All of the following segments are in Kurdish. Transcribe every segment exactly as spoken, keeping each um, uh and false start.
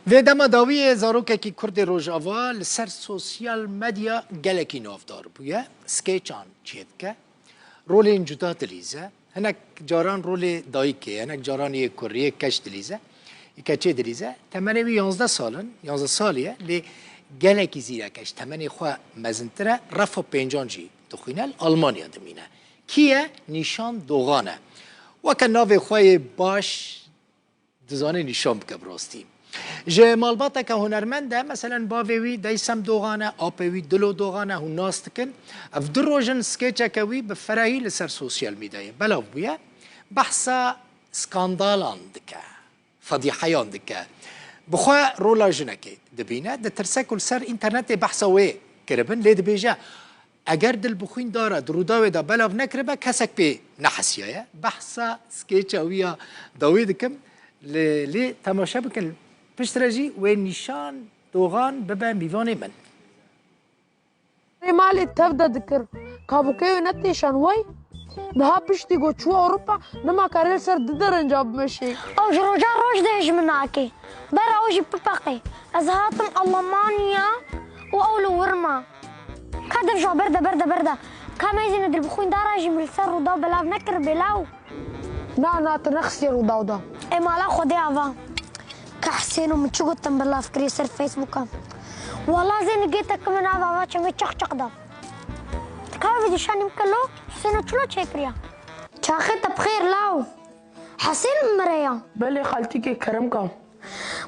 Vê dema dawiyê zarokekî Kurdê Rojava li ser sosyal medya gelekî navdar bûye. Skeçan çêdike, rolên cuda dilîze. Hinek caran rolê dayikê, hinek caran yê kuriyê keç dilîze. Yê keçê dilîze. Temenê wî yanzdeh sal in, yanzdeh salî ye, lê gelekî zîrek e. Ji temenê xwe mezintir e, refa pêncan jî dixwîne, li Almanya dimîne. Kî ye? Nîşan Dogan e. Weke navê xwe yê baş dizane nîşan bike bi rastî. Ji malbateke hunermend e, meselen bavê wî Deysem Dogan e, apê wî Dilo Dogan e, hûn nas dikin. Ev du roj in skêçeke wî bi ferehî li ser sosyal medyayê belav bûye. Behsa skandalan dike, fedîheyan dike. Bi xwe rola jinekê dibîne, ditirse ku li ser înternetê behsa wê kiribin, lê dibêje, eger di li bixwîn dara di Rûdawê de belav nekiribe, kesek pê nehesiyaye. Behsa skêça wî ya dawî dikim, lê, lê temaşe bikin. Piştre jî wê Nîşan Dogan bibe mîvanê min. Rê malê tev de dikir. Kabûkê wê netêşan wey. Niha piştî ku çû Ewropa, nema kare li ser du derenca bimeşê. Ew ji roja roj dê ji min nake. Bera ew jî bipeqê. Ez hatim Almanya û ew li wir ma. Ka dev ji ber de, ber de, ber de. Ka meyzîne dil bixwîn dara jî min li ser Rûdaw belav nekir bêlaw. Na, na, tu nexistiye Rûdaw da. Ê mala Xwedê ava. Ka Hesên û min çi gotin belav kiriye ser Facebooka. Wala zê nigê te kimin ava va çemê çiq çiq da. Ti ka vîdîşanî bike lo, Hesên û çilo çêkiriya. Çaxê te bi xêr law. Hesên min mireya. Belê xaltîkê kerem ka.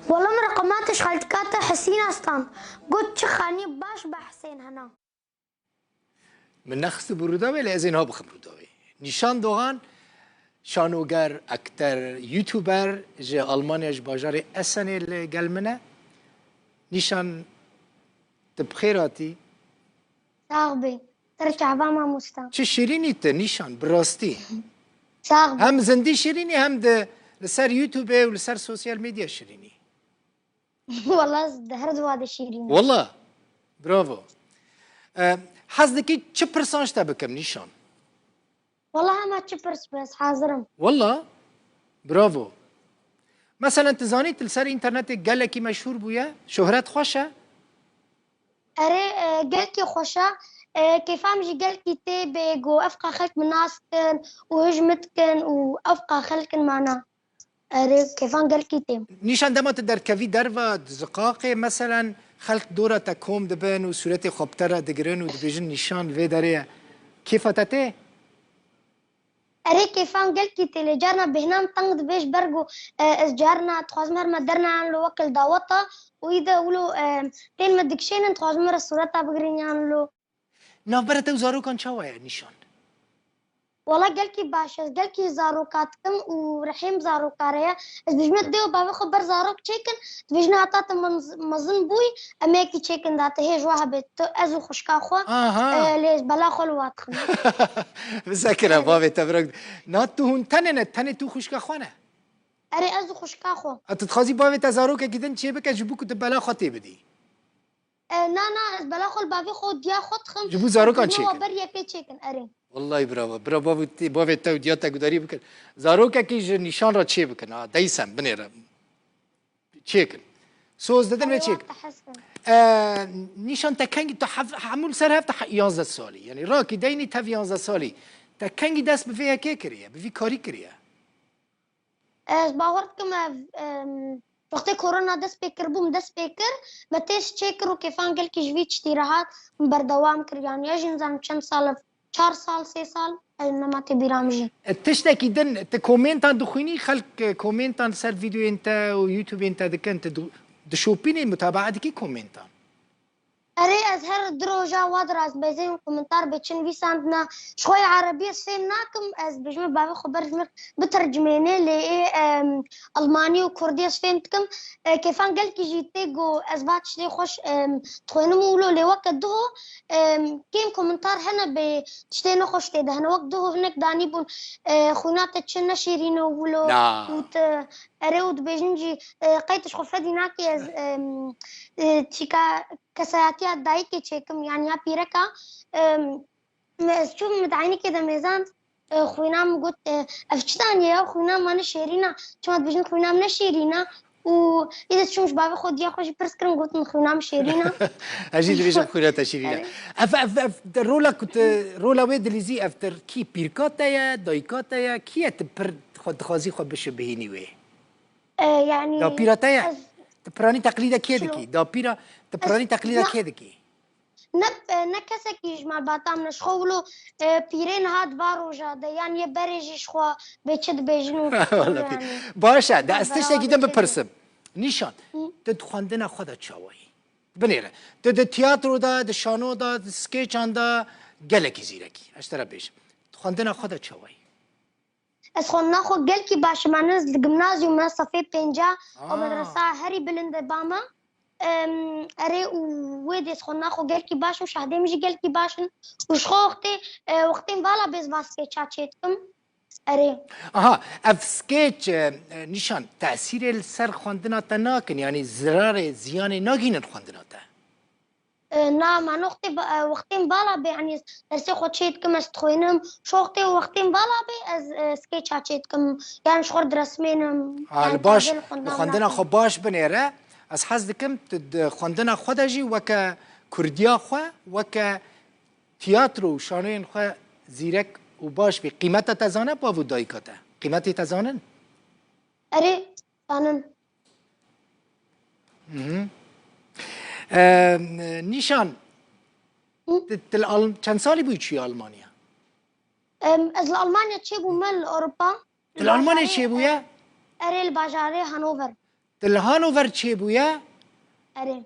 Wala min reqematê ji xaltîka te Hesîn astan. Got çi xanî baş be Hesên hena. Min nexistibû Rûdawê, lê ez ê niha bixim Rûdawê. Nîşan Dogan, şanoger, ekter, youtuber ji Almanya, ji bajarê Essenê li gel min e. Nîşan, tu bi xêr hatî. Sax bî. Ter çava mamosta. Çi şîrînî tu, Nîşan, bi rastî. Sax bî. Hem zindî şîrînî, hem de li ser YouTubeê û li ser sosyal medya şîrînî. Wala di her duwa de şîrîn e. Wala. Bravo. E, hez dikî çi pirsan ji te bikim, Nîşan? Wala hema çi pirs be, ez hazir im. Wala. Bravo. Meselen, tu zanî tu li ser înternetê gelekî meşhûr bûye? Şohret xweş e? Erê, e, gelkî xweş e. E, kêfa min jî gelkî tê bê ku ev qa xelk min nas dikin û hij min dikin û ev qa xelk in mana. Erê, kêfa min gelkî tê. Nîşan, dema tu derkevî derva, di ziqaqê, meselen, xelk dora te kom dibin û sûretê xwe bi te re digirin û dibêjin, Nîşan vê derê ye. Kêfa te tê? Erê, kêfa min gelkî tê, lê carna bêhna min teng dibe ji ber ku, e, ez carna dixwazim herime derneyan lo weke li daweta û îde wilo, e, tên me dikişênin, dixwazim min re sûreta bigirin yan lo. Navbera te û zarokan çawa ye, Nîşan? Wala gelkî baş e, ez gelkî zaroka dikim û rihê min zaroka re ye. Ez dibêjim dê û bavê xwe ber zarok çêkin, dibêjin heta te mez-, mezin bûyî, em ê yekî çêkin da te hê ji we hebe tu, ez û xwişka xwe, Aha. e, lê ez bela xwe li wa dixim. Bisekire bavê te birok. Na tu hûn tenê ne, tenê tu xwişka xwe ne? Erê ez û xwişka xwe. A tu dixwazî bavê te zarokekî din çê bike ji bo ku tu bela xwe tê bidî? E, na, na, ez bela xwe li bavê xwe û diya xwe dixim. Ji bo zarokan çêkin. Ber yekê çêkin, erê. Wallahî bravo. Bira bavê te, bavê te û diya te gudarî bikin. Zarokekî ji Nîşan re çê bikin. Ha, deysem, binêre. Çêkin. Soz didin wê çêkin. E, Nîşan te kengî, tu hev-, hemû li ser hev te he-, yanzdeh salî. Yanî rakî deynî tev yanzdeh salî. Te kengî dest bi vê yekê kiriye, bi vî karî kiriye? Ez bawer dikim ev, em, wextê korona dest pê kiribû, min dest pê kir, me têst çê kir û kêfa min gelkî ji vî tiştî re hat, min berdewam kir. Yanî ez jî nizanim çend sal ev, çar sal, sê sal, ez nema tê bîra min jî. E, tiştekî din, tu komentan dixwînî, xelk, e, komentan ser vîdeoyên te û YouTubeên te dikin, tu di-, dişopînî, mutabae dikî komentan? Erê, ez her du roja wa dirazim, ez ê min komentar bê çi nivîsandina. Ji xwe yê erebî ez fêm nakim, ez dibêjim bavê xwe ber ji min bitercimêne, lê ê, em, almanî û kurdî ez fêm dikim. E, kêfa min gelkî jî tê ku ez va tiştê xweş, em, dixwînim û wilo, lê weke duho, em, kêm komentar hene bê tiştê nexweş tê de hene. Wek duho hinek danîbûn, e, xwîna te çi neşêrîn e û wilo. Na. Û te, erê, û dibêjin jî, e, qey tu ji xwe fedî nakî ez, em, e, çîka kesayetiya dayikê çêkim, yan ya pîreka, em, me, ez çûm min di eynikê de mêzand, e, xwîna min got, e, ev çi daniye ya, xwîna min ne şêrîn a, çima dibêjin xwîna min ne şêrîn a? û êdî çûm ji bavê xwe diya xwe jî pirs kirim, gotin xwîna min şêrîn e. Ez jî dibêjim xwîna te şîrîn e. Erê. Ev, ev, ev, de rola ku tu, rola wê dilîzî ev tir kî pîrka te ye, dayika te ye, kî ye tu pir xwe dixwazî xwe bişibihînî wê? E, yanî Dapîra te ye? ez Tu piranî teqlîda kê Şilo. dikî? Dapîra, tu Ez piranî teqlîda na- kê dikî? Ne, e, ne kesekî ji malbata min e, ji xwe wilo, e, pîrê niha di va roja de, yan yê berê jî ji xwe bê çi dibêjin û Wala pîr. yanî. Baş e, de ez tiştekî din bipirsim. Nîşan, Hı. tu di xwendina xwe de çawayî? Binêre. Tu di tiyatro de, di şano de, di skêçan de gelekî zîrekî. Ez ji te re bêjim. Di xwendina xwe de çawayî? Ez xwendina xwe gelkî baş im. Min li gimnazyum me sefê pênca û Aa. medresa herî bilind e ba me. Em, erê û wê dê ez xwendina xwe gelkî baş im, şahdê min jî gelkî baş in. Û ji xwe wextê, e, wextên vala bê ez va skêça çê dikim. Erê. Aha, ev skêç, e, e, nîşan tesîrê li ser xwendina te nakin, yanî zirarê, ziyanê nagînin xwendina te? E, na, ma noxtê ba-, e, wextên vala bê, yanî dersê xwe çê dikim, ez dixwînim. Şoxtê wextên vala bê, ez, e, skêça çê dikim. Yanî ji xwe diresmênim. Ha, Yanî li baş, tevê li li xwendina xwendina nakim. xwe baş binêre. Ez hez dikim, tu di xwendina xwe de jî weke kurdiya xwe, weke tiyatro û şanoyên xwe zîrek û baş bî. Qîmeta te zane, bav û dayika te? Qîmetê te zanin? Erê, zanin. Mhm. Em, Nîşan, Hı? tu, tu li Al-, çend salî bûyî çûyî Almanya? Em, ez li Almanya çêbûme li Ewropa. Tu li Almanya çêbûye? Erê, li bajarê Hanover. Tu li Hanover çêbûye? Erê.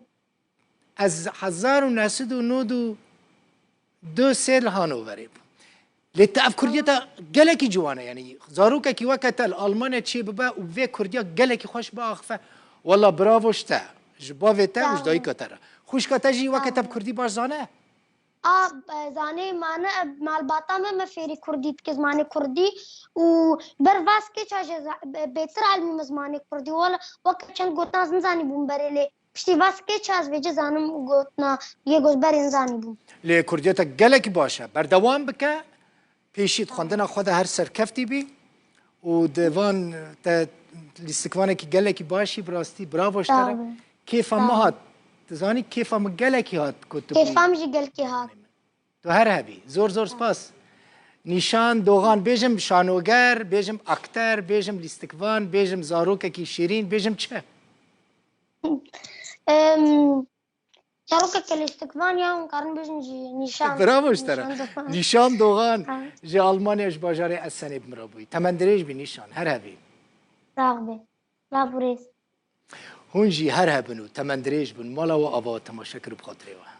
Ez hezar û neh sed û nod û du sê li Hanoverê bû. Lê te ev kurdiya te gelekî ciwan e, yanî zarokekî weke te li Almanya çê bibe û vê kurdiya gelekî xweş biaxife. Wela bravo ji te, ji bavê te û ji Sağ ol. dayika te re. Xwişka te jî weke Sağ te bi ol. kurdî baş zane? A, e, zanê mane, e, malbata me, me fêrî kurdî dike, zimanê kurdî û ber va skêça jê za-, be-, bêtir elmî me zimanê kurdî. Wela weke çend gotina ez nizanî bûm berê lê Piştî va skêça ez vêce zanim û gotina yê gozberên zanîbûm. Lê kurdiyeta gelekî baş e. Berdewam bike. Pêşî di xwendina xwe de her serkeftî bî û di van te lîstikvanekî gelekî baş î, bi rastî bravo ji te re. Sağ ol. Kêfa Sağ min ol. hat. Tu zanî kêfa min gelekî hat ku tu bûyî. Kêfa min jî gelekî hat. Tu her hebî. Zor zor spas. Nîşan Dogan, bêjim şanoger, bêjim akter, bêjim lîstikvan, bêjim zarokekî şîrîn, bêjim çi? Em, zarokeke lîstikvan ya hûn karin bêjin jî Nîşan. Bravo ji te re. Nîşan Dogan. Nîşan Dogan Ha. ji Almanya, ji bajarê Esenê bi min re bûyî. Temendirêj bî Nîşan, her hebî. Sax be. Lav û rêz. Hûn jî her hebin û temendirêj bin. Mala we ava temaşe kir bi xatirê we.